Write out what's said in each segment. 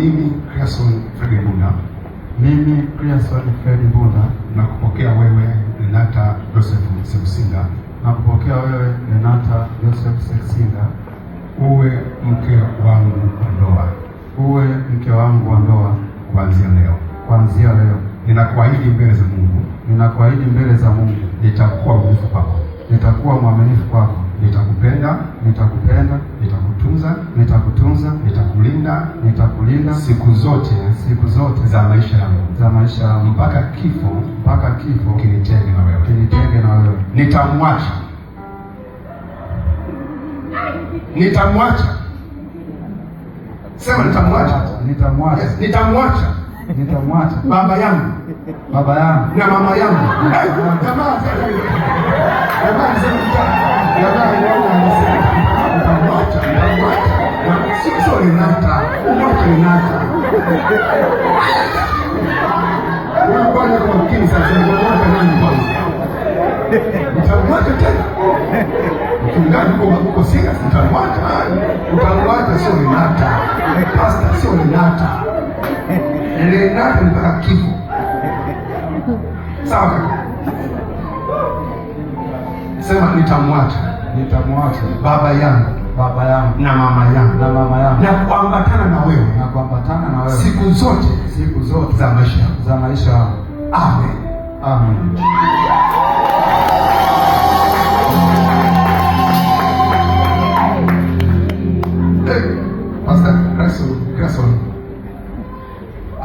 Mimi Creason Fred Mbunda. Mimi Creason Fred Mbunda. Nakupokea wewe Renata Joseph Sekusinga. Nakupokea wewe Renata Joseph Sekusinga. Uwe mke wangu wa ndoa. Uwe mke wangu wa ndoa. Kuanzia leo. Kuanzia leo. Ninakuahidi mbele za Mungu. Ninakuahidi mbele za Mungu. Nitakuwa mwaminifu kwako. Nitakuwa mwaminifu kwako. Nitakupenda. Nitakupenda. Nitakutunza. Nitakutunza. Nitakulinda. Nitakulinda. Siku zote. Siku zote za maisha yangu. Za maisha yangu. Mpaka kifo. Mpaka kifo kinitenge na wewe. Kinitenge na wewe. Nitamwacha. Nitamwacha. Sema nitamwacha. Nitamwacha. Yes, nitamwacha. Nitamwacha. Baba yangu. Baba yangu. Na mama yangu. Jamaa, jamaa, jamaa, nitamwacha, nitamwacha. Sio Renata, umwache Renata. Huyu bwana kwa makini sasa, nitamwacha nani kwanza? Nitamwacha tena. Mchungaji uko serious, nitamwacha. Utamwacha sio Renata. Pastor sio Renata. Renata ni mpaka kifo. Sawa kaka? Sema nitamwacha. Nitamwacha baba yangu, baba yangu na mama yangu, na mama yangu, na kuambatana na wewe, na kuambatana na wewe siku zote, siku zote za maisha yangu, za maisha yangu. Amen. Amen. Hey, Pastor Creason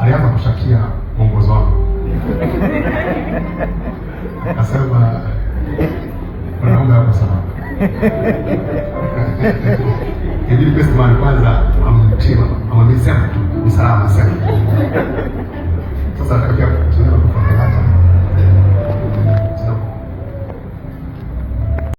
alianza kushakia mwongozo wangu. Akasema wanaume wako sawa. Inabidi best man kwanza amtie, amwambie